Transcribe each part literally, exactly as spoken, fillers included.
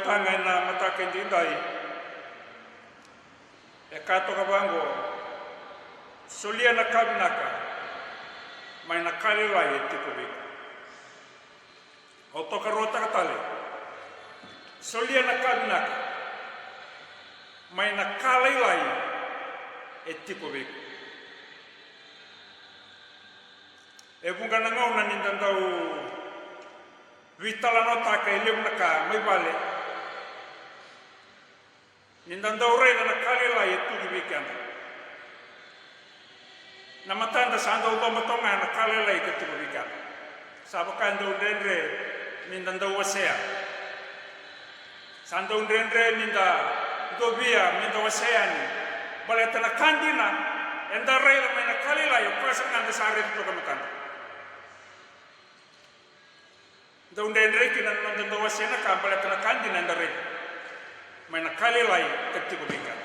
Aga ena mataka edaidai, e ka toka vaqo: Solia na ka vinaka mai na ka lailai e tiko vei iko. Au tokaruataka tale: Solia na ka vinaka mai na ka lailai e tiko vei iko. E vuqa na gauna ni da dau veitalanoataka e levu na ka mai vale, ni da dau raica na ka lailai e tiko vei keda. Na matada sa dau coba toka ga na ka lailai ka tiko vei keda. Sa vaka e dau dredre ni da dau wasea. Sa dau dredre ni da dovia me da wasea yani. Baleta na ka dina eda raica mai na ka lailai, o koya sara ga eda sa raica toka na matada. Dau dredre kina na noda dau wasea na ka baleta na ka dina eda raica mai na ka lailai ka tiko vei keda.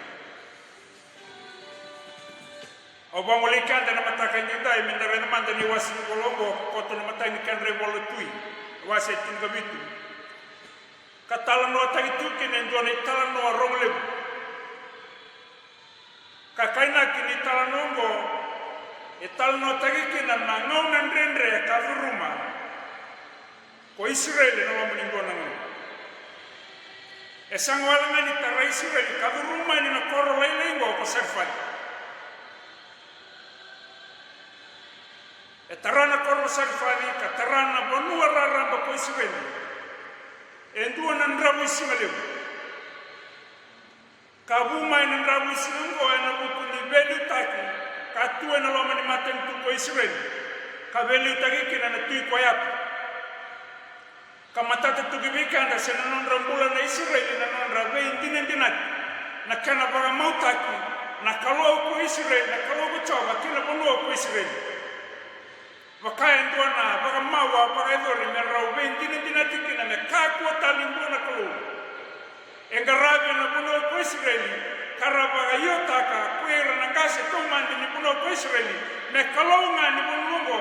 Au vagolei keda ena mataka edaidai me da raica mada na iwase ni ivola oqo, koto na imatai ni kedra ivola Tui, wase tinikavitu. Ka talanoataki tu kina e dua na italanoa rogo levu. Ka kainaki ni talanoa oqo, e talanoataki kina na gauna dredre ka curuma ko Isireli ena loma ni dua na gauna. E sega wale ga ni tara Isireli ka curuma yani na koro lailai oqo ko Sarifati. E tara na koro Sarifati, ka tara na vanua raraba ko Isireli e dua na dravuisiga levu. Ka vu mai na dravuisiga oqo ena vuku ni veiliutaki ka tu ena loma ni matanitu ko Isireli, ka veiliutaki kina na tui ko Yapi. Ka matata tu ki vei keda se na nodra bula na Isireli na nodra veidinadinati, na kena vakamautaki na Kalou ko Isireli, na Kalou ko Jiova ki na vanua ko Isireli. Vaka e dua na vakamau a vakayacori me rau veidinadinati kina me kakua tale ni dua na Kalou e qaravi ena vanua ko Isireli, ka ra vakaiotaka ko ira na qase taumada ni vanua ko Isireli me Kalou ga ni vanua oqo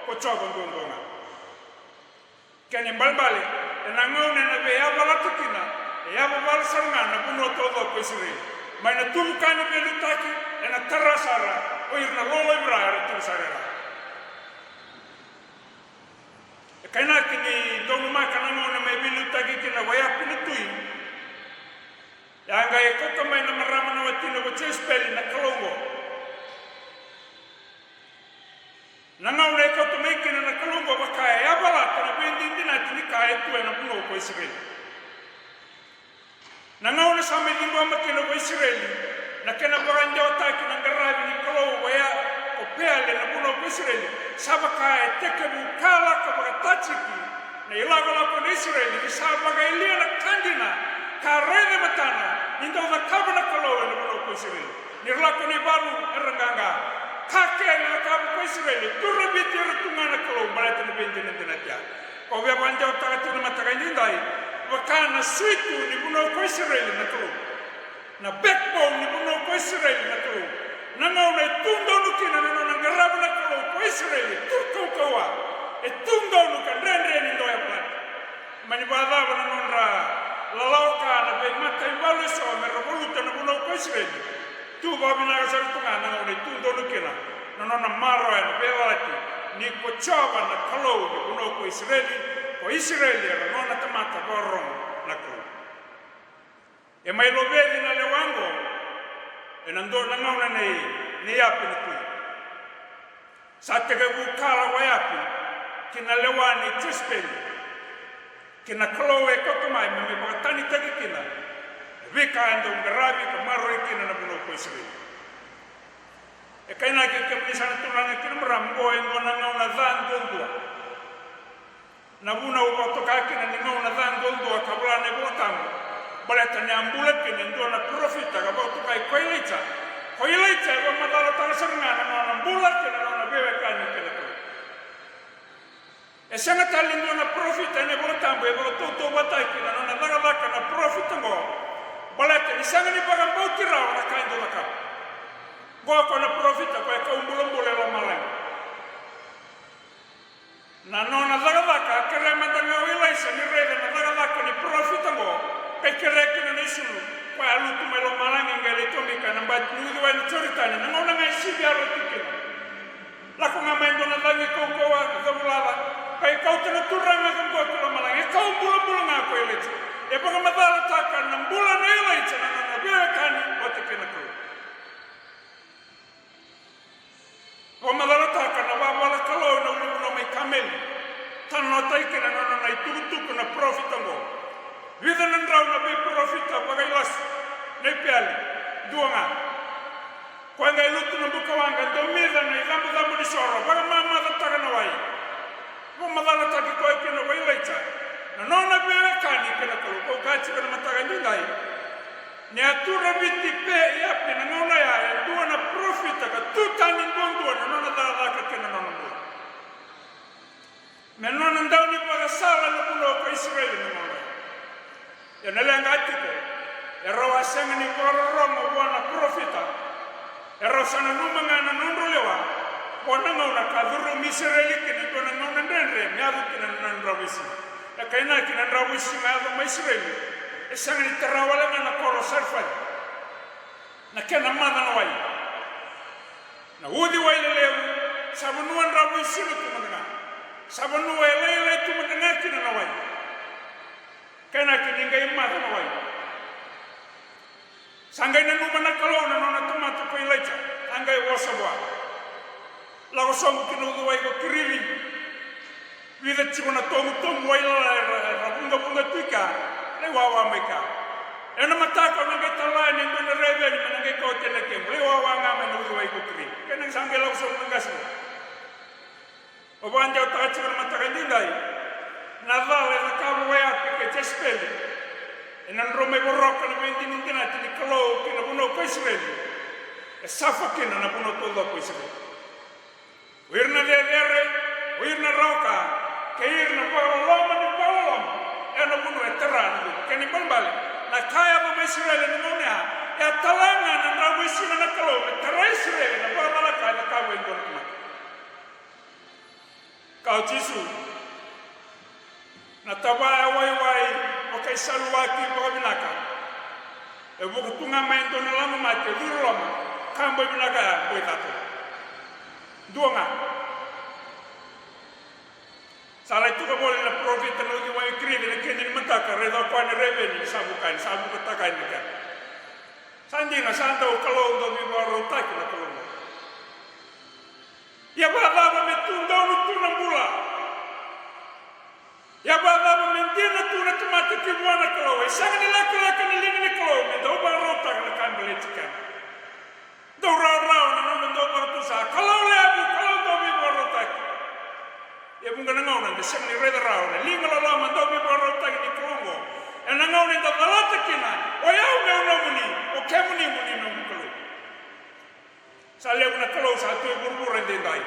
ko Jiova duadua ga. Kena ibalebale, ena gauna ena veiyavalati kina, e yavavala sara ga na vanua taucoko ko Isireli. Mai na tuvuka ni veiliutaki, ena tara sara o ira na lolovi ra era tiko sara e ra. E kainaki ni donumaka na gauna mai veiliutaki kina ko Yapi na tui. E a qai kauta mai na marama na watina ko Jesipeli na kalou oqo. Na gauna e kauta mai kina na kalou oqo vaka e yavalata na veidinadinati ni ka e tu ena vanua ko Isireli. Na gauna sa mai ciqoma kina ko Isireli na kena vakadewataki na qaravi ni kalou ko ya ko Peali ena vanua ko Isireli, sa vaka e tekivu kalaka vakatatiki na ilakolako ni Isireli, ni sa vakayalia na ka dina ka raica e matana ni dau cakava na Kalou ena vanua ko Isireli. Ni ra lako na ivalu era qaqa. Ka kece ni cakava ko Isireli, tu ra Viti era tu ga na Kalou baleta na veidinadinati ya. Ko via vakadewataka tu na mataka edaidai, vaka na suitu ni vanua ko Isireli na Kalou. Na backbone ni vanua ko Isireli na Kalou. Na gauna e tu donu kina na nona qaravi na Kalou ko Isireli, tu kaukauwa, e tu donu ka dredre ni dau yavalati. Mani vakacava na nodra lalawa ka na veimataivalu eso me ra valuta na vanua ko Isireli, tu vakavinaka sara tu ga na gauna e tu donu kina na nona maroroya na veiyavalati ni ko Jiova na Kalou ni vanua ko Isireli, ko Isireli era nona tamata vakarorogo na Kalou. E mai loveci na lewa oqo ena dua na gauna nei, nei Yapi na tui. Sa tekivu kala ko Yapi ki na lewa nei Jesipeli, ki na kalou e kauta mai me mai vakatanitaki kina na veika e dau qaravi ka maroroi kina na vanua ko Isireli. E kainaki kemuni saka na turaga kei na marama, oqo e dua na gauna ca duadua. Na vuna au vakatoka kina ni gauna ca duadua ka vola na iVolatabu, baleta ni a bula kina e dua na parofita ka vakatokai ko Ilaija. Ko Ilaija e vakamacalataka sara ga na nona bula kei na nona veiwekani kei na Kalou. E sega tale ni dua na parofita ena iVolatabu e vakatautauvatataki na nona cakacaka na parofita oqo, baleta ni sega ni vakabauti rawa na ka e dau cakava. Oqo ko na parofita ko e kau bulabula e lomalagi. Na nona cakacaka, a kerea mada ga o Ilaisa ni raica na cakacaka ni parofita oqo, Qai kerea kina na isulu, koya a lutu mai lomalagi, qai lai tomi ka na bati ni uciwai na Joritani, na gauna ga e siviyarau tu kina. Lako ga mai e dua na cagi kaukauwa, na cavulaca, qai kauta na Turaga ka bua ki lomalagi, e kau bulabula ga ko Ilaija. E vakamacalataka na bula nei Ilaija na nona veiwekani vata kei na Kalou. Vakamacalataka na vavakalou na ulunivanua mai Kameli. Talanoataki kina na nona itukutuku na parofita oqo. Vica na drau na veiparofita vakailasu nei Peali, dua ga. Koya qai lutu na bukawaqa, domica na icabocabo ni soro, vakamamacataka na wai. Vakamacalataki koya kina ko Ilaija na nona veiwekani kei na Kalou. Kau kaya tiko na mataka edaidai, ni a tu raviti Peali na gauna ya e dua na parofita ka tu tani duadua na nona cakacaka kei na nona bula. Me nona dau ni vakasala na vanua ko Isireli na gauna ya. Ia na leqa tiko, e rau a sega ni vakarorogo vua na parofita. E rau sa nanuma ga na nodrau lewa vua na gauna ka curumi Isireli kina e dua na gauna dredre me yaco kina na nona dravuisiga. E kainaki na dravuisiga yaco mai Isireli, e sega ni tara wale ga na koro o Sarefati na kena maca na wai. Na uciwai lelevu sa vanua dravuisiga tu mada ga. Sa vanua e lailai tu mada ga kina na wai. Kainaki ni qai maca na wai. Sa qai nanuma na Kalou na nona tamata ko Ilaija, a qai vosa vua. Lako sobu ki na uciwai ko Kirici. Vica tiko na tomutomu wai lala era, era vuqavuqa tu i kea, lai wawa mai kea. Ena mataka au na qai tala yani e dua na reveni me na qai kauta na kequ, lai wawa ga mai na uciwai ko Kirici. Kena sa qai lako sobu na qase. Au vakadewataka tiko na mataka edaidai na cala e cakava o Eapi kei Jesepeli ena nodra mai voroka na veidinadinati ni Kalou ki na vanua ko Isireli. E safa kina na vanua taucoko ko Isireli. O ira na cecere, o ira na rawa ka, kei ira na vakaloloma ni vakaloloma ena vanua e tara na Kalou. Kena ibalebale, na ka e yaco mai Isireli ena gauna ya, e a tala ga na dravuisiga na Kalou me tara Isireli na vakacalaka e cakava e dua na tamata. Kaya o Jisu, na tavaya waiwai vakaisaluwaki vakavinaka e vuka tu ga mai e dua na lama mate, e curu loma, ka boi vinaka ya, boi cata. Dua ga. Sa lai tuka voli na parofita na uciwai o Kirici ena kena ni mataka, raica o koya na reveni ni sa vuka yani, sa vukataka yani na kena. Sa dina, sa dau Kalou dau veivakarautaki na Kalou. Ia vakacava me tu donu tu na bula? Ia vakacava me dina tu na tamata ki vua na Kalou? E sega ni lekaleka na liga ni Kalou me dau vakarautaka na ka e baleti keda. Dau rawarawa na noda dau vakatusa, Kalou levu, Kalou dau veivakarautaki. E vuqa na gauna eda sega ni raica rawa na liga loloma dau veivakarautaki ni Kalou oqo. Ena gauna eda calata kina, o yau meu nomuni, o kemuni mo ni noqu Kalou. Sa levu na kalou sa tu e vuravura edaidai.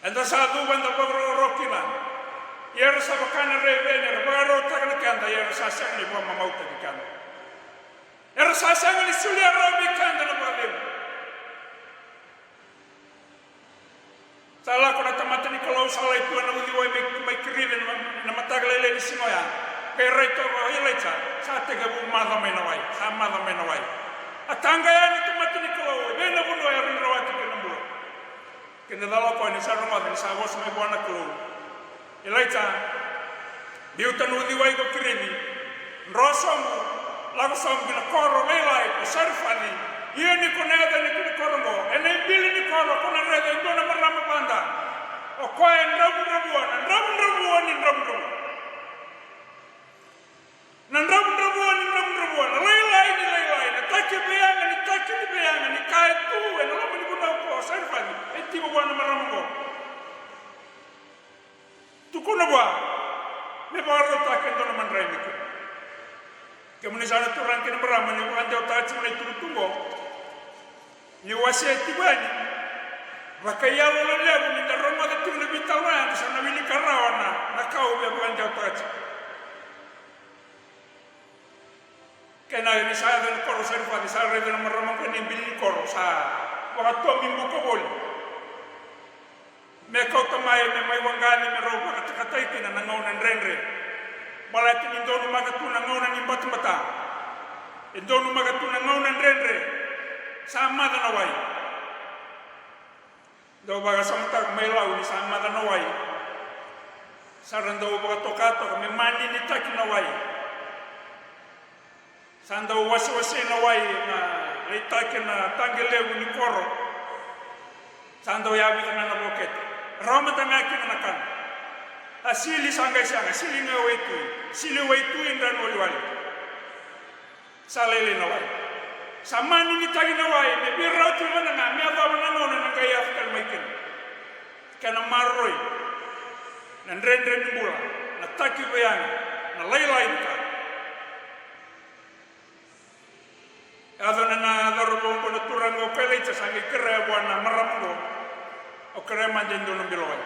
Eda sa cuva, eda vakarokoroko kina. Ia era sa vaka na reveni, era vakarautaka na keda, ia era sa sega ni vakamamautaki keda. Era sa sega ni solia rawa vei keda na vakacegu. Sa lako na tamata ni Kalou, sa lai tu ena uciwai mai, mai Kirici ena, ena mataka lailai ni siga oya. Qai rai toka o Ilaija, sa tekivu maca mai na wai, sa maca mai na wai. A taqaya na tamata ni Kalou, e vei na vanua e rawati kina na bula? Kena cala o koya ni sa rogoca ni sa vosa mai vua na Kalou. Ilaija, biuta na uciwai ko Kirici, dro sobu, lako sobu ki na koro lailai ko Sarefaci. Ia ni ko na yaco yani ki na koro oqo, ena ibili ni koro ko na raica e dua na marama vada. O koya e dravudravua na dravudravua ni dravudravua. Na dravudravua ni dravudravua, na lailai ni lailai, na taki veiyaga ni taki ni veiyaga, ni ka e tu ena loma ni vanua ko Sarefaci, e tiko vua na marama oqo. Tukuna vua me vakarautaka e dua na madrai me kune. Kemuni saka na turaga kei na marama, ni vakadewataka tiko na itukutuku oqo, ni wasea tiko yani, vakaiyalo levu ni da rogoca tiko na veitalanoa, eda sa na wilika rawa na, na ka au via vakadewataka tiko. Kena ni sa yaco ena koro o Sarefaci, sa raica na marama oqo ena ibili ni koro, sa vakatomi buka voli. Me kauta mai, me mai waqaci, me rau vakatakatai kina na gauna dredre. Baleta ni donumaka tu na gauna ni Tamata. E donumaka tu na gauna dredre. Sa maca na wai. Dau vakasamataka mai Lau ni sa maca na wai. Sa ra dau vakatokatoka me maninitaki na wai. Sa dau wasewasei na wai na laitaki na taqe levu ni koro. Sa dau yavica ga na vokete. Rawa mada ga kina na kana. A sili sa qai sega, sili ga waitui. Sili waitui dra na waliwali. Sa lailai na wai. Sa maninitaki na wai me veirauti mada ga me yacova na gauna na qai yaco tale mai kina. Kena maroroi na dredre ni bula, na taki veiyaga, na lailai ni ka. Yaco na, na cauravou oqo na turaga o Kailaija sa qai kerea vua na marama oqo. Au kerea mada e dua na bilo wai.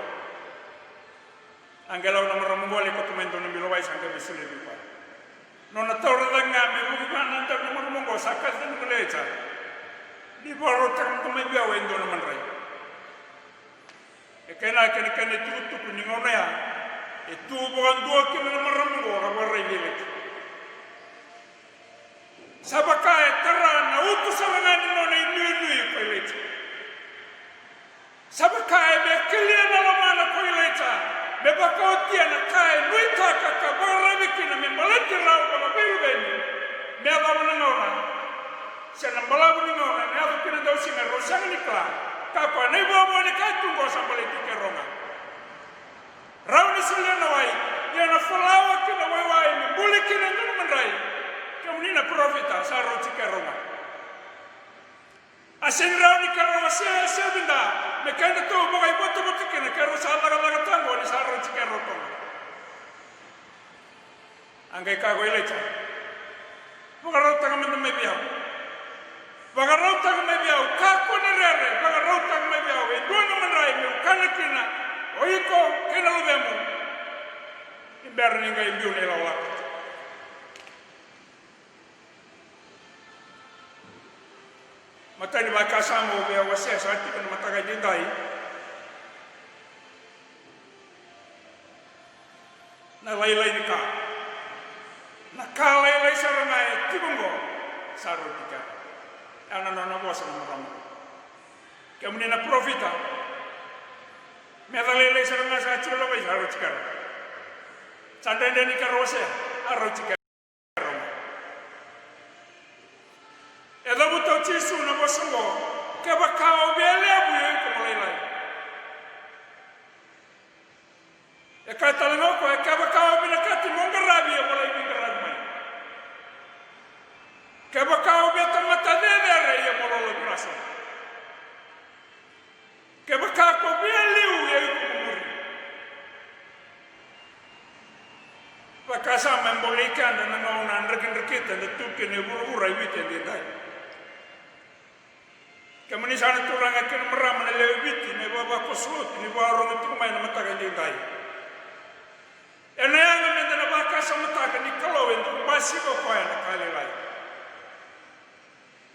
A qai lako na marama oqo lai kauta mai e dua na bilo wai sa qai mai solia vei koya. Nona taura cake ga me vuki vua na dau na marama oqo sa kaci na Kailaija. Ni vakarautaka mada mai vei au e dua na madrai. E kena, kena, kena itukutuku ni gauna ya. E tu vakadua kina na marama oqo ka vakaraici Ilaija. Sa vaka e tara na utu sara ga ni nona inuinui ko Ilaija. Sa vaka e via kelia na lomana ko Ilaija me vakaotia na ka e nuitaka ka vakararavi kina me baleti rau vakaveiwekani me yacova na gauna. Se na balavu ni gauna ena yaco kina dausiga rau sega ni kila. Ka koya na ivovo ni ka e tu oqo sa baleti keirau ga. Rau ni solia na wai, ia na falawa ki na waiwai me buli kina e dua na madrai. Kemuni na parofita, sa rauti keirau ga. A sega ni rawa ni keirau a se, a se vida me kedatou vakaivotavota kina, keirau sa cakacaka taqo ni sa rauti keirau toka. A qai kaya ko Ilaija, vakarautaka mada mai vei au. Vakarautaka mai vei au, kakua ni rere, vakarautaka mai vei au e dua na madrai meu kana kina o iko kei na luvemu ni bera ni qai biu na ilakolako. Matai ni vakasama au via wasea saka tiko na mataka edaidai. Na lailai ni ka. Na ka lailai sara ga e tiko oqo sa rauti keirau. Ena nona vosa na marama. Kemuni na parofita. Meca lailai sara ga sa tiko lako i sa rauti keirau. Sa dredre ni keirau wasea, a rauti keirau. E cavuta o Jisu na vosa oqo, kevaka o via levu ia o iko mo lailai. E kaya tale ga o koya, kevaka o vinakati mo qaravi ia mo lai veiqaravi mai. Kevaka o via tamata cecere ia mo lolovi ra sara. Kevaka ko via liu ia o iko mo muri. Vakasama e bolei keda na gauna drakidrakita eda tu kina e vuravura e Viti edaidai. Kemuni saka na turaga kei na marama na lewe i Viti, na ivavakoso oti ni vakarorogo tiko mai na mataka edaidai. Ena yaga meda na vakasamataka ni Kalou e dau basika o koya na ka lailai.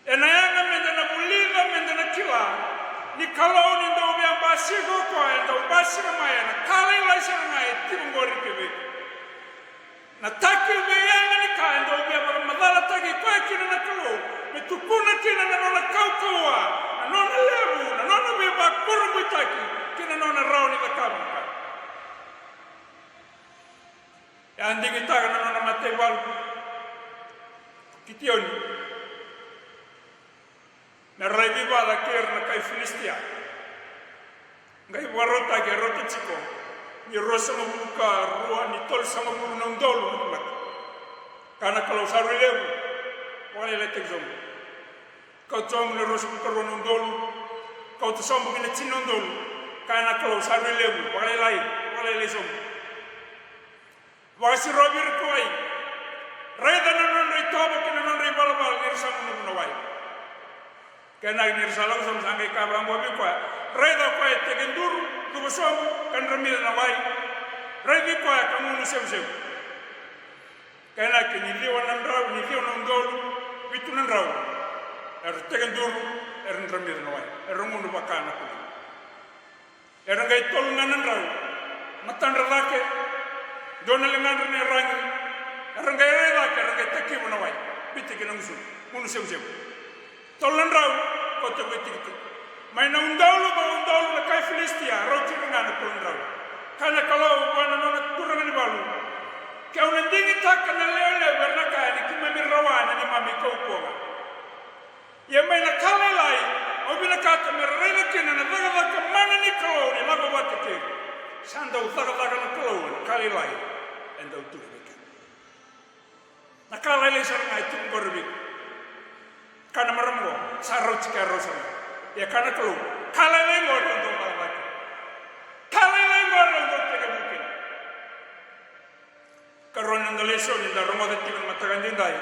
Ena yaga meda na vulica, meda na kila ni Kalou ni dau via basika o koya e dau basika mai ena ka lailai sara ga e tiko oqori kei Viti. Na taki veiyaga ni ka e dau via vakamacalataki koya kina na Kalou me tukuna kina na nona kaukauwa, na nona levu, na nona veivakurabuitaki kei na nona rawa ni cakava na ka. E a digitaka na nona mataivalu Kitioni me ra lai veivala kei ira na kai Filisitia. Qai vakarautaki e rauta tiko ni ruasagavulu ka rua ni tolusagavulu na udolu na tamata. Kaya na Kalou, sa rui levu, vakalailaitaki sobu. Kauta sobu na ruasagavulu ka rua na udolu, kauta sobu ki na tini na udolu. Kaya na Kalou, sa rui levu, vakalailai, vakalailai sobu. Vakasirovi ira tu ai. Raica na nodra itovo kei na nodra ivalavala ni ra sa gunuva na wai. Kena ni ra sa lako sobu sa qai kaya vaqo vei koya, raica o koya e tekiduru, cuva sobu, ka dramica na wai. Raici koya ka gunu sevusevu. Kena ni ciwa na drau, ni ciwa na udolu, vitu na drau era tekiduru, era dramica na wai, era gunu vaka na kuli. Era qai tolu ga na drau, matadra cake, dua na ligadra na yaragi, era qai rai cake, era qai taki Tiki na gusu, gunu sevusevu. Tolu na drau, koto vei tikitiki. Mai na udolu vakaudolu na kai Filisitia, rauti ira ga na tolu na drau. Kaya na Kalou vua na nona turaga ni valu, ke au na digitaka na lewe levu era na kaya ni keimami rawa na neimami kaukauwa ga. Ia mai na ka lailai, au vinakata me ra raica kina na cakacaka mana ni Kalou ni lako vata kei ira. Sa dau cakacaka na Kalou ena ka lailai e dau tu vei keda. Na ka lailai sara ga e tiko qori vei iko. Kaya na marama qo, sa rauti keirau sara ga. Ia kaya na Kalou, ka lailai qo rau dau cakacaka kina. Ka lailai qo rau dau tekivu kina. Karua ni noda lesoni eda rogoca tiko ena mataka edaidai.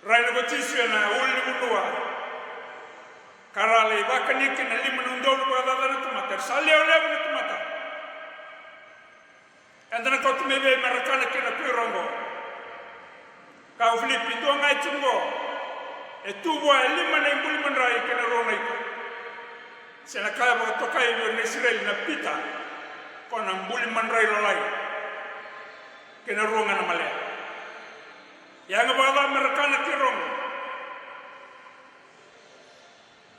Rai ko Jisu ena ulunivanua, ka ra lai vakani kina lima na udolu vakacaca na tamata, era sa lewe levu na tamata. Eda na kauta mai vei me ra kana kina ko ira oqo? Kaya o Filipi, dua ga e tiko qo, e tu vua e lima na ibuli madrai kei na rua na ika. Se na ka e vakatokai vei ira na Isireli na pita, ko na buli madrai lalai kei na rua ga na malea. Ia ga vakacava me ra kana kei ira oqo?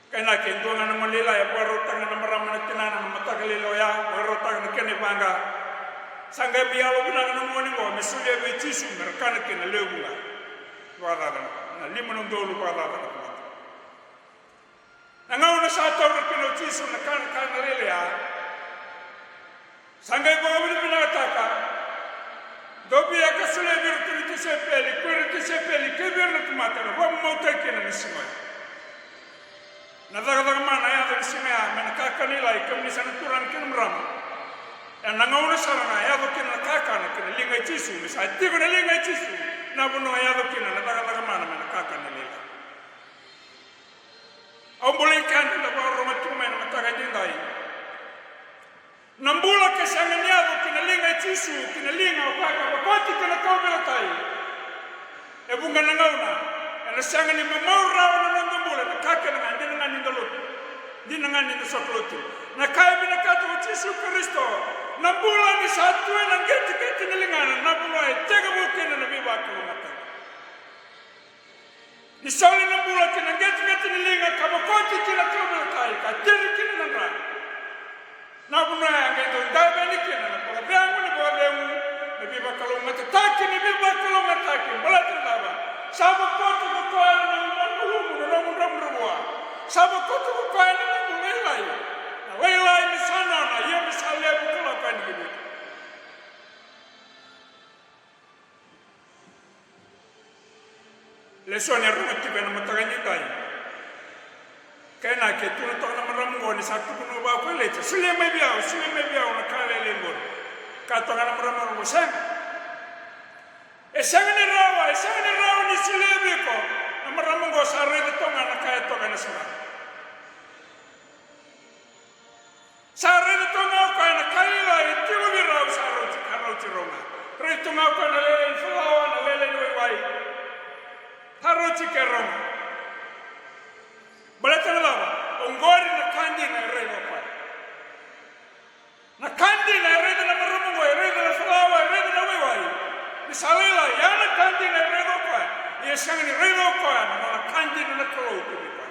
Kena ke dua ga na gone lailai, e vakarautaka na marama na tinana na mataka lailai oya, vakarautaka na kena ivaqa. Sa qai mai yalo vinaka na gone oqo me solia vei Jisu me ra kana kina lewe vuqa. Vakacaca na, na lima na udolu vakacaca na tamata. Na gauna sa taura kina o Jisu na ka, na ka na lailai ya, sa qai vakavinavinakataka. Dou via ka solia vei iratou na tisaipeli, ko ira na tisaipeli kei vei ira na tamata, era vakamamautaki kina na siga oya. Na cakacaka mana e yaco na siga ya me na kakana lailai, kemuni sa na turaga kei na marama. Ena gauna sara ga e yaco kina na kakana ki na liga i Jisu, me sa tiko na liga i Jisu na vanua e yaco kina na cakacaka mana me na kakana lailai. Au bolei keda da vakarorogo tiko mai na mataka edaidai. Na bula ke sega ni yaco ki na liga i Jisu, ki na liga o koya ka vakoti ki na kauveilatai, e vuqa na gauna ena sega ni mamau rawa na noda bula. Na ka kece ga, dina ga ni da lotu, dina ga ni da sota lotu. Na ka e vinakata o Jisu Karisito, na bula ni sa tu ena qeteqete ni ligana, na vanua e tekivu kina na veivakalougatataki. Ni soli na bula ki na qeteqete ni liga ka vakoti ki na kauveilatai, ka tiri kina na dra. Na vanua ya qai dau dave yani kina na vakacegu ni vakacegu, na veivakalougatataki ni veivakalougatataki. Baleta na cava? Sa vakoti ko koya na nomu malumalumu, na nomu dravudravua. Sa vakoti ko koya na nomu lailai. Na lailai me sa nona, ia me sa levu ka lako yani ki vei iko. Lesoni e rogo tiko ena mataka edaidai. Kena ke tukuna toka na marama oqo ni sa tukuna vua ko Ilaija, solia mai vei au, solia mai vei au na ka lailai oqori. Kaya toka na marama oqo, sega. E sega ni rawa, e sega ni rawa ni solia vei iko. Na marama oqo sa raica toka ga na ka e toka ena sala. Sa raica toka ga o koya na ka lailai e tiko vei rau, sa rauti, ka rauti rau ga. Raica toka ga o koya na lailai ni falawa, na lailai ni waiwai. Sa rauti kei rau ga. Baleta na cava? Oqori na ka dina e raica o koya. Na ka dina e raica na marama oqo, e raica na falawa, e raica na waiwai. Ni sa lailai, ya na ka dina e raica o koya. Ia e sega ni raica o koya na nona ka dina na Kalou kei koya.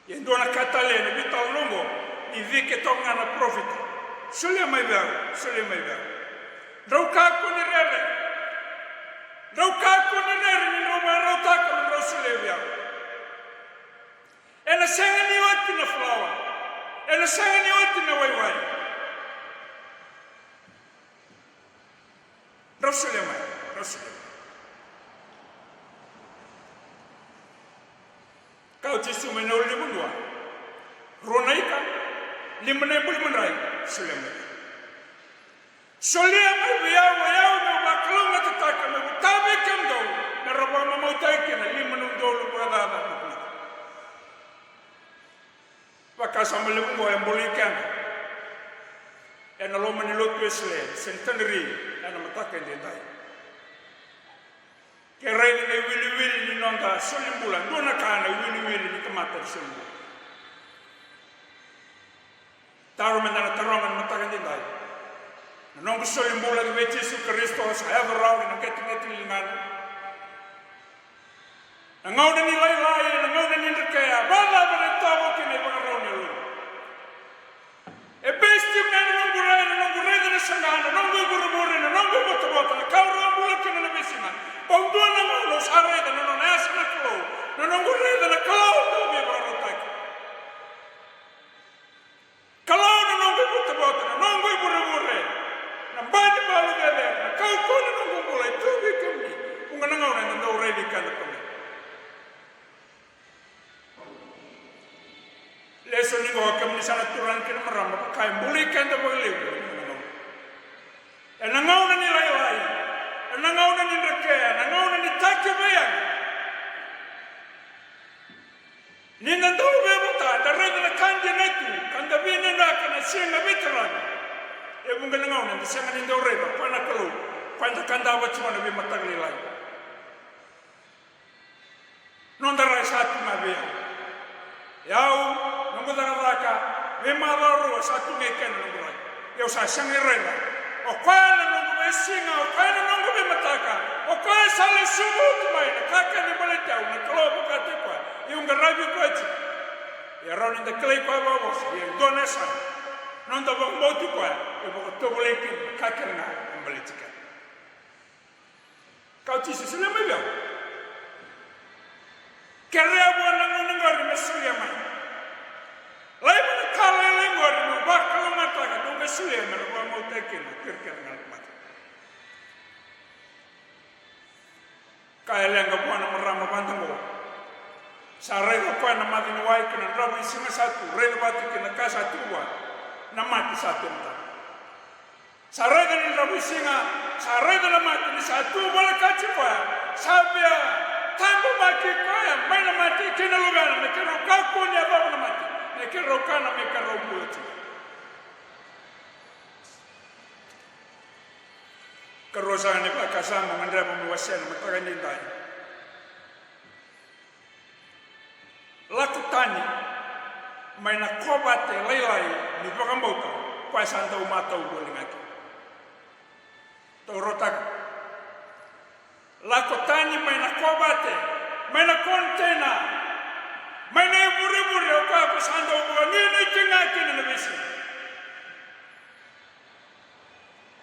Ia e dua na ka tale ena veitalanoa oqo, ni cike toka ga na parofita. Solia mai vei au, solia mai vei au. Drau kakua ni rere. Drau kakua ni rere ni drau vakarautaka me drau solia vei au. Ena sega ni oti na falawa. Ena sega ni oti na waiwai. Drau solia mai, drau solia mai. Kaya o Jisu mai na ulunivanua, rua na ika, lima na ibuli madrai, solia mai. Solia mai vei au, o yau meu vakalougatataka, meu vukea vei kemudou, me ra vakamamautaki kina lima na udolu vakacaca na tamata. Vakasama levu oqo e bolei keda ena loma ni lotu Wesele, Centenary, ena mataka edaidai. Ke raica na iwiliwili ni noda soli bula, dua na ka na iwiliwili ni tamata ni soli bula. Taro meda na taroga ena mataka edaidai. Na noqu soli bula ki vei Jisu Karisito sa yaco rawa ki na qeteqete ni ligana. Na gauna ni lailai, na gauna ni drekea, vakacava na itovo kei na ivakarau ni yalomu? E base tiko ga ena noqu rai, na noqu raica na saqa, na noqu ivurevure, na noqu ivotavota, na ka au rawa bula kina na veisiga. Bau dua na gauna au sa raica na nona yasa na Kalou, na noqu raica na Kalou dau veivakarautaki. Kalou na noqu ivotavota, na noqu ivurevure, na ba ni valu cecere, na kaukauwa ni noqu bula e tu vei kemuni. Vuqa na gauna eda dau raici keda ko me Lesoni qo, kemuni sa na turaga kei na marama, vaka e buli keda vakalevu. Ena gauna ni lailai, ena gauna ni drekea, ena gauna ni takiveiyaga. Ni da dau veivota, da raica na ka dina e tu, ka da vinaka na siga veitaravi. E vuqa na gauna da sega ni dau raica o koya na Kalou, koya da kadava tiko na veimataka lailai. Noda rai sa tu ga vei au. Au, noqu cakacaka, veimacawa rua sa tu ga i kena noqu rai. Au sa sega ni raica o koya na noqu veisiga, o koya na noqu veimataka, o koya sa lesu tu mai na ka kece e baleti au, na Kalou vakataki koya. Au qaravi koya tiko. Ia rawa ni da kilai koya vakavosa, ia e dua na yasana. Noda vakabauti koya, e vakatovolei kina na ka kece ga e baleti keda. Kaya o Jisu, solia mai vei au. Kerea vua na gauna qori me solia mai. Laiva na ka lailai qori meu vakalougatataka, dou qai solia me ra vakabauta kina o ira kece ga na tamata. Kaya e leqa vua na marama vada qo. Sa raica o koya na maca ni wai kei na dravuisiga sa tu, raica vata kei na ka sa tu vua, na mate sa tu e matana. Sa raica na dravuisiga, sa raica na mate ni sa tu volekati koya, sa via tabamaki koya mai na mate kei na luvena me keirau kakua ni yacova na mate, me keirau kana, me keirau bula tiko. Karua sara ni vakasama au gadreva meu wasea ena mataka edaidai. Lako tani mai na kovate lailai ni vakabauta, koya sa dau matau voli ga kina. Taurotaka. Lako tani mai na kovate, mai na container, mai na ivurevure o koya ko sa dau vakanuinui tiko ga kina na veisiga.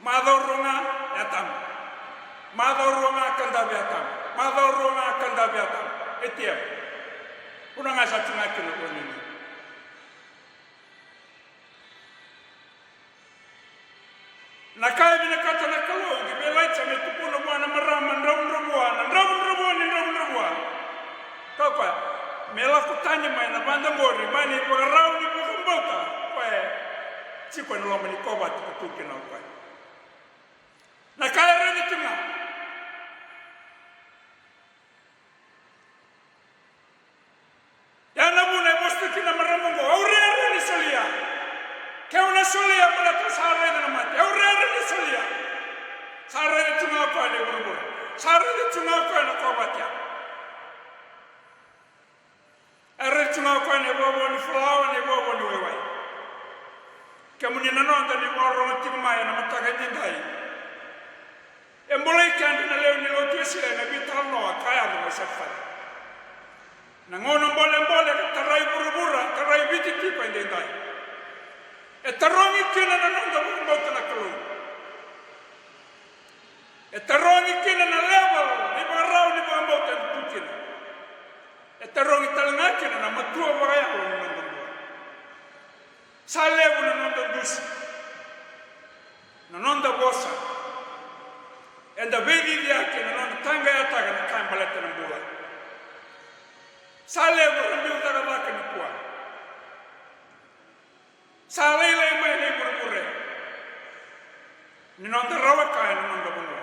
Macawa rua ga, yatama. Macawa rua ga, kadavi, yatama. Macawa rua ga, kadavi, yatama. A T M. Vuna ga sa tu ga kina ko nini. Na ka e vinakata na Kalou ki vei Ilaija me tukuna vua na marama dravudravua, na dravudravua ni dravudravua. Kaya o koya, me lako tani mai na vada qori, mai na ivakarau ni vakabauta, o koya e tiko ena loma ni kovate ka tu kina o koya. Na ka e raica tu ga. Ya na vuna e vosa tu kina na marama oqo, au rere ni solia. Keu na solia baleta au sa raica na mate. Au rere ni solia. Sa raica tu ga o koya na ivurevure. Sa raica tu ga o koya na kovate ya. E raica tu ga o koya na ivovo ni fulawa, na ivovo ni waiwai. Kemuni na noda ni vakarorogo tiko mai ena mataka edaidai. E bolei keda na lewe ni lotu Wesele na veitalanoa ka yaco mai Satupari. Na gauna bolebole ka tarai vuravura, tarai Viti tiko edaidai. E tarogi kina na noda vakabauta na Kalou. E tarogi kina na level ni vakarau ni vakabauta eda tu kina. E tarogi tale ga kina na matua vakayalo ni noda bula. Sa levu na noda dusi, na noda vosa, eda veiciciyaki ena noda taqayataka na ka e baleta na bula. Sa levu era biu cakacaka nikua. Sa lailai mai na ivurevure ni noda rawa ka ena noda vanua.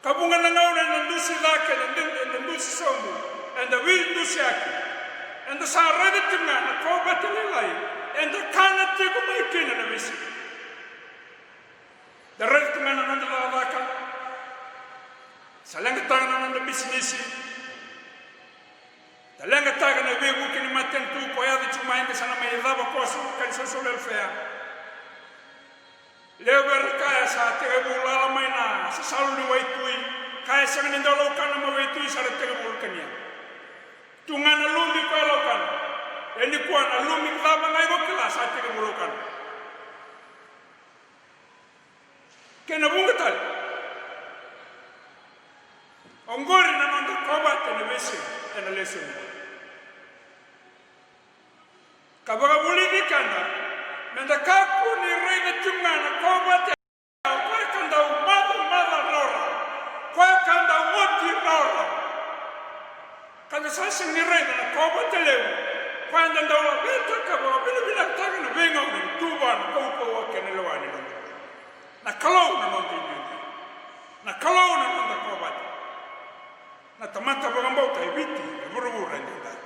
Ka vuqa na gauna eda dusi cake, eda, eda dusi sobu, eda veidusiyaki. Eda sa raica tiko ga na kovate lailai eda kana tiko mai kina na veisiga. Da raica tiko ga na noda cakacaka. Sa leqataka na noda bisinisi. Da leqataka na veivuke ni matanitu ko yaco tiko mai, da sa na mai cava koso ka ni social welfare. Debera kaya sa tekivu lala mai na sasalu ni waitui, kaya sega ni dau laukana mai waitui, sa ra tekivu kania. Tu ga na luci koya laukana. E nikua na lumi cava ga iko kila sa tekivu laukana. Kei na vuqa tale. Oqori na noda kovata ena veisiga ena lesoni. Ka vakavulici keda meda kakua ni raica tiko ga na kovata, o koya ka dau macamaca rawarawa, koya ka dau oti rawarawa. Ka da sa sega ni raica na kovata levu, koya da dau laveta ka vakavinavinakataka na veigauna ni tu vua na kaukauwa kei na lewa ni noda. Na Kalou na noda inuinui. Na Kalou na noda kovata. Na tamata vakabauta e Viti, e vuravura, e daidai.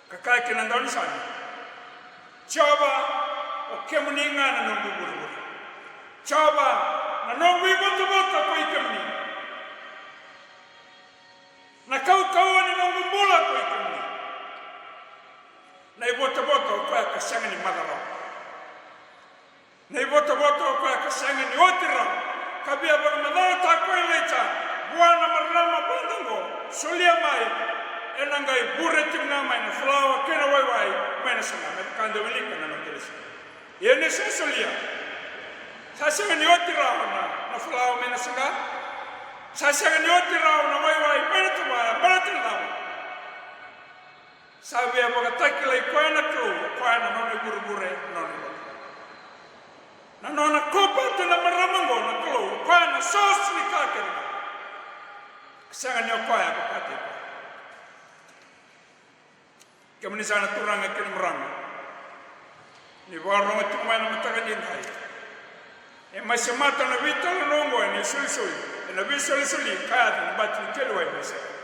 Ka kaya kina na daunisame, Jiova, o kemuni ga na noqu ivurevure. Jiova, na noqu ivotavota ko i kemuni. Na kaukauwa ni noqu bula ko i kemuni. Na ivotavota o koya ka sega ni maca rawa. Na ivotavota o koya ka sega ni oti rawa. Ka via vakamacalataka ko Ilaija vua na marama vada oqo, solia mai, ena qai vure tiko ga mai na falawa kei na waiwai mai na saga, me vaka da wilika na noda lesoni. Ia ni sa solia, sa sega ni oti rawa na, na falawa mai na saga. Sa sega ni oti rawa na waiwai mai na tavaya, baleta na cava? Sa via vakatakilai koya na Kalou, o koya na nona ivurevure, na nona ivurevure. Na nona kovata na marama oqo na Kalou, o koya na source ni ka kece ga. Sega ni o koya e vakataki koya. Kemuni saka na turaga kei na marama, ni vakarorogo tiko mai na mataka ni dai, e mai semata na veitalanoa oqo ena isolisoli, ena veisolisoli ka yaco na bati ni keli wai mai saka.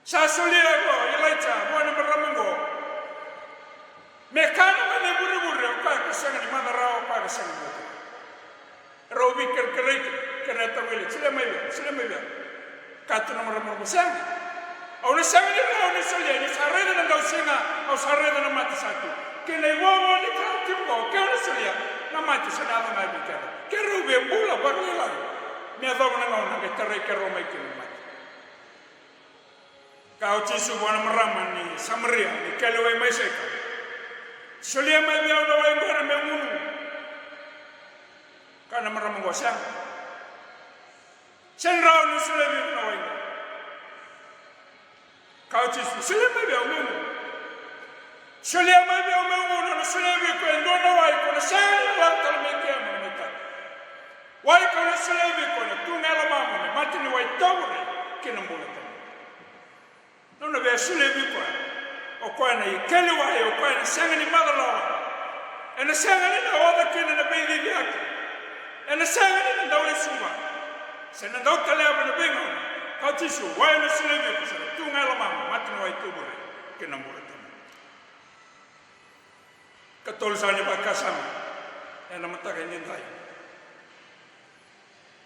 Sa solia o Ilaija vua na marama oqo me kana mai na ivurevure, o koya ka sega ni maca rawa, o koya ka sega ni maca rawa. Rau veikerekere kina, kerea tale ga, solia mai vei au, solia mai vei au. Kaya tu na marama oqo, sega. Au na sega ni rawa ni solia, ni sa raica na dausiga, au sa raica na mate sa tu. Kei na ivovo ni ka tiko oqo, ke au na solia, na mate sa na yaco ga vei keirau. Keirau via bula vakalailai me yacova na gauna qai tarai keirau mai kina na mate. Kaya o Jisu vua na marama ni Samaria ni keli wai mai Saika, solia mai vei au na wai qo meu gunu. Kaya na marama qo, sega. Sega ni rawa niu solia vei iko na wai qo. Kaya o Jisu, solia mai vei au meu gunu. Solia mai vei au meu gunu, au na solia vei iko e dua na wai ko na sega ni lako tale mai kea mo na mai tagi. Wai ko na solia vei iko ena tu ga e lomamu me mata ni wai tovure ki na bula tawamudu. Nona via solia vei koya, o koya na ikeli wai, o koya na sega ni maca rawa. Ena sega ni na oca kina na veiciciyaki. Ena sega ni na dau lesu vua se na dau taleva na veigauna. Kaya o Jisu, wai au na solia vei iko sa na tu ga e lomamu me mata ni wai tovure ki na bula tawamudu. Katolu saka ni vakasama ena mataka edaidai.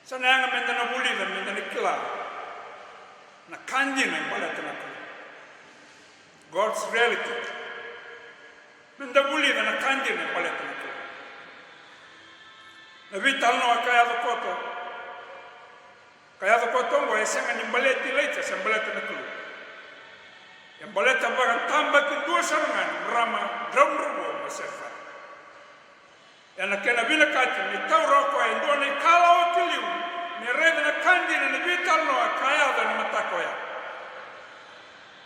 Sa na yaga meda na vulica, meda na kila na ka dina e baleta na Kalou. God's reality. Meda vulica na ka dina e baleta na Kalou. Na veitalanoa ka yaco koto. Ka yaco koto oqo e sega ni baleti Ilaija se baleta na Kalou. E baleta vakatabakidua sara ga na marama dravudravua mai Sarefata. Ena kena vinakati me taura o koya e dua na ikalawa ki liu me raica na ka dina ni veitalanoa ka yaco ena mataka oya.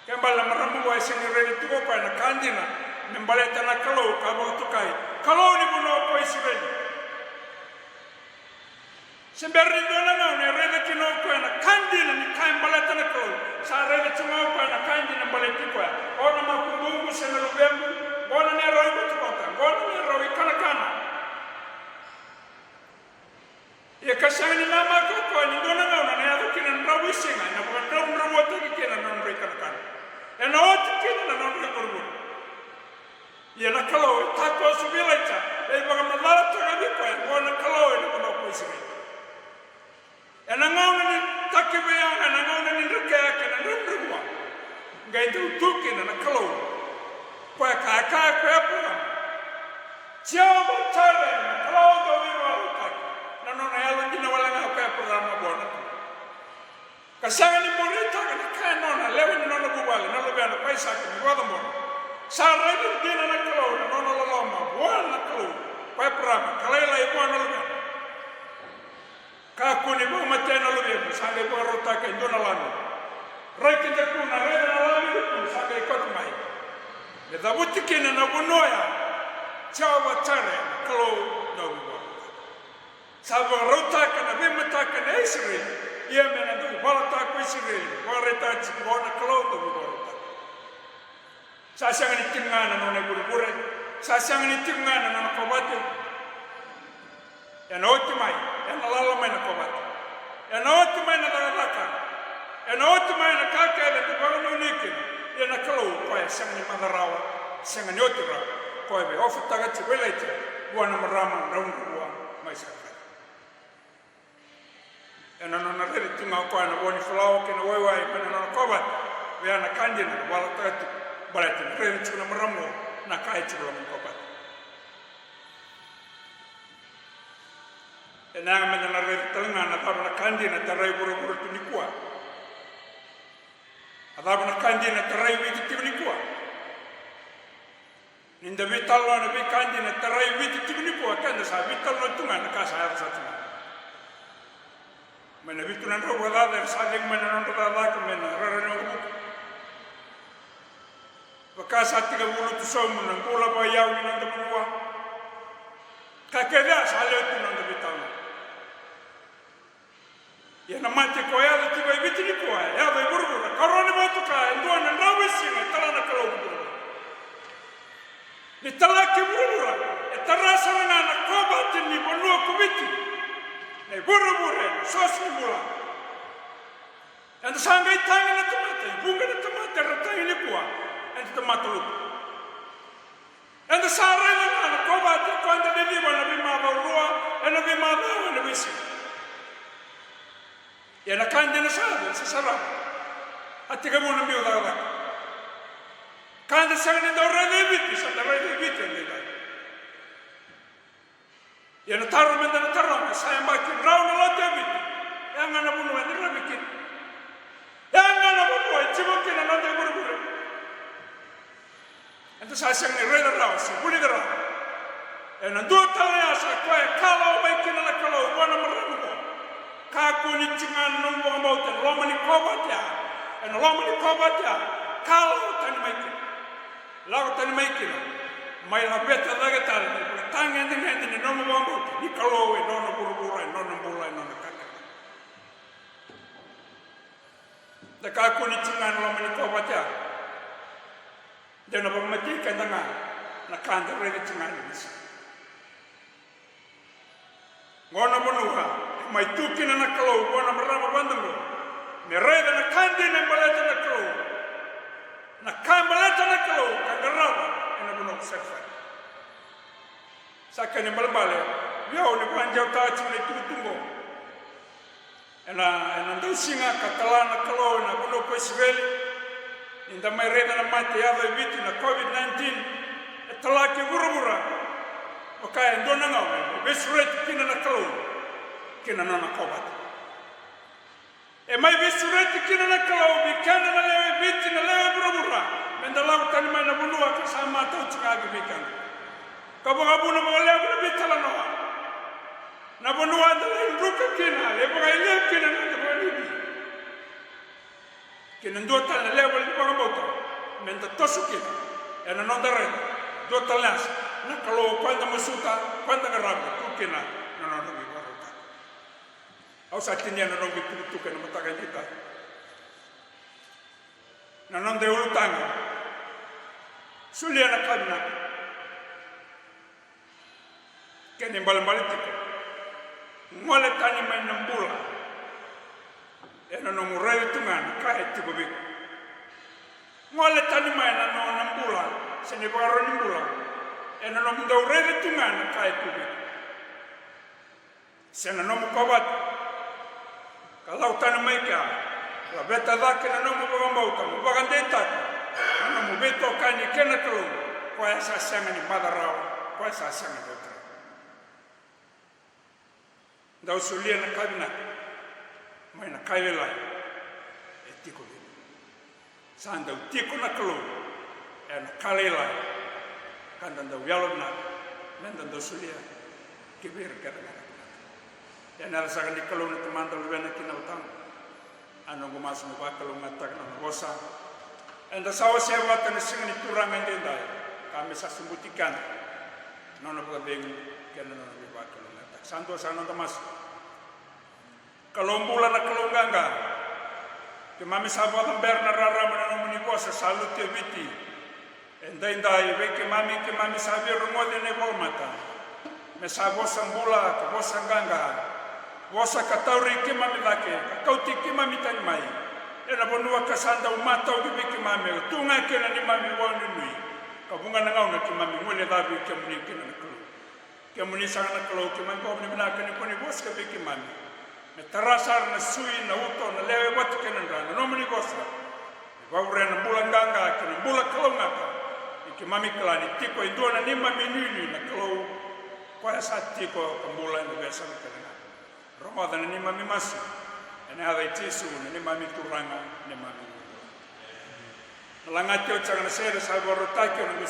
Kena ibalebale na marama oqo e sega ni raica tiko o koya na ka dina me baleta na Kalou ka vakatokai, Kalou ni vanua ko Isireli. Se bera ni dua na gauna e raica kina o koya na ka dina ni ka e baleta na Kalou, sa raica tiko ga o koya na ka dina e baleti koya. O na makubuqu se na luvequ, o na neirau ivotavota, o na neirau ikanakana. Ia ka sega ni namaka o koya ni dua na gauna na yaco kina na dravuisiga ena vakadravudravutaki kina na nodra ikanakana, ena oti kina na nodra ivurevure. Ia na Kalou e takoso vei Ilaija, e vakamacalataka vei koya, oqo na Kalou ena vanua ko Isireli. Ena gauna ni takiveiyaga, ena gauna ni drekeyaki, ena dravudravua, qai dau tu kina na Kalou. Koya ka a kaya ko Eparaama, Jiova Jaire, Aisake me vakacabora. Sa raica dina na Kalou na nona loloma vua na Kalou ko Eparaama ka lailai vua na luvena. Kakua ni vakamatea na luvemu, sa qai vakarautaka e dua na lami. Rai kida tu na raica na lami tu sa qai kauta mai me cavuti kina na vanua ya. Jiova Jaire, na Kalou dau veivakarautaka. Sa vakarautaka na veimataka na Isireli, ia me na dau valataka ko Isireli, vakaraitaka tiko na Kalou dau veivakarautaka. Sa sega ni tiko ga na nona ivurevure, sa sega ni tiko ga na nona kovate. Ena oti mai, ena lala mai na kovate. Ena oti mai na cakacaka. Ena oti mai na ka kece eda vakanuinui kina. Ia na Kalou koya e sega ni maca rawa, sega ni oti rawa. Koya e veiofotaka tiko vei Ilaija vua na marama draudrau vua mai Sarefati. Ena nona raici tu ga o koya na vo ni falawa kei na waiwai mai na nona kovate, oya na ka dina na valataka tiko, baleta na raici tiko na marama oqo na ka e tiko loma ni kovate. Ena yaga meda na raica tale ga na cava na ka dina tarai vuravura tu nikua. A cava na ka dina tarai Viti tiko nikua. Ni da veitalanoa na veika dina tarai Viti tiko nikua, keda sa veitalanoa tu ga na ka sa yaco sa tu ga. Mai na vitu na drau vakacaca era sa cegu mai na nodra cakacaka mai na rara ni waqavuka. Vaka sa tekivu lutu sobu na bula vakayau ni noda vanua. Ka kece a sa lewe tu na noda veitalanoa. Ia na mate ko yaco tiko e Viti nikua, e yaco e vuravura, ka rawa ni vakatoka e dua na dravuisiga e tala na Kalou ki vuravura. Ni tala ki vuravura, e tara sara ga na kovate ni vanua ko Viti. Na ivurevure, na soso ni bula. Eda sa qai tagi na tamata, e vuqa na tamata era tagi nikua, eda tamata lutu. Eda sa raica ga na kovate ko eda ciciva ena veimacawa rua, ena veimacawa, ena veisiga. Ia na ka dina sa yaco, sa sarava. A tekivu na biu cakacaka. Ka eda sega ni dau raica e Viti, sa da raica e Viti eda i cake. Ia na taro meda na taroga, sa yabaki drau na lotu e Viti. E a ga na vanua eda ravi kina. E a ga na vanua e tiko kina na noda ivurevure. Eda sa sega ni raica rawa se vulica rawa. Ena dua tale na yasa koya e kalawa mai kina na Kalou vua na marama oqo. Kakua ni tiko ga na nomu vakabauta ena loma ni kovate ya. Ena loma ni kovate ya, kalawa tani mai kina. Lako tani mai kina. Mai laveta cake tale na ivakatagedegede ni nomu vakabauta ni Kalou e nona vuravura, e nona bula, e nona kakana. Da kakua ni tiko ga ena loma ni kovate ya. De na vakamatei keda ga na ka da raica tiko ga ena veisiga. Qo na vanua e mai tu kina na Kalou vua na marama vakadomo me raica na ka dina e baleta na Kalou. Na ka e baleta na Kalou ka qarava ena vanua ko Sarefati. Sa kena ibalebale vei au ni vakadewataka tiko na itukutuku oqo. Ena, ena dausiga ka tala na Kalou ena vanua ko Isireli, ni da mai raica na mate e yaco e Viti na COVID nineteen, e tala ki vuravura. Vaka e dua na gauna e veisureti kina na Kalou ki na nona kovate. E mai veisureti kina na Kalou vei keda na lewe i Viti, na lewe i vuravura, meda lako tani mai na vanua ka sa matau tiko ga vei keda. Ka vakavuna vakalevu na veitalanoa. Na vanua eda lai druka kina, lai vakailei kina na noda vakanuinui. Kei na dua tale na level ni vakabauta meda toso kina ena noda raica. Dua tale na yasa, na Kalou ko eda masuta, ko eda qarava, tu kina na nona veivakarautaki. Au sa tinia na noqu itukutuku ena mataka edaidai. Na noda iulutaga, solia na ka vinaka. Kena ibalebale tiko, gole tani mai na bula ena nomu raica tu ga na ka e tiko vei iko. Gole tani mai na nona bula se na ivakarau ni bula ena nomu dau raica tu ga na ka e tiko vei iko. Se na nomu kovate ka lau tani mai kea, laveta cake na nomu vakabauta, mo vakadeitaka na nomu veitokani kei na Kalou, koya sa sega ni maca rawa, koya sa sega ni oti rawa. Dau solia na ka vinaka mai na ka lailai e tiko vei iko. Sa dau tiko na Kalou ena ka lailai ka da dau yalovinaka me da dau solia ki vei ira kece ga na tamata. Ena yaca saka ni Kalou na Tamada, Luvena kei na Yalo Tabu. A noqu masu me vakalougatataka na nona vosa eda sa wasea vata na siga ni Turaga edaidai, ka me sa sobuti keda na nona vakacegu kei na nona veivakalougatataki. Sa dua saka na noda masu. Kalou bula, na Kalou qaqa, keimami sa vakacabera na rarama na nomuni vosa sa lutu e Viti edaidai vei keimami. Keimami sa via rogoci ena ivolamata me sa vosa bula ka vosa qaqa, vosa ka tauri keimami cake ka kauti keimami tani mai ena vanua ka sa dau matau ki vei keimami, ka tu ga kina na neimami vakanuinui. Ka vuqa na gauna keimami guilecavi kemuni kina na Kalou. Kemuni saka na Kalou keimami vakavinavinaka ni ko ni vosa ka vei keimami me tara sara na sui, na uto, na lewe vata kei na dra na nomuni vosa. Me vakavurea na bula qaqa kei na bula kalougata. Ni keimami kila ni tiko e dua na neimami nuinui na Kalou, koya sa tiko ka bula ena veiyasana kece ga. Rogoca na neimami masu ena yaca i Jisu na neimami Turaga, neimami iVakabula. Na lagati oti saka na sere sa vakarautaki ena noqu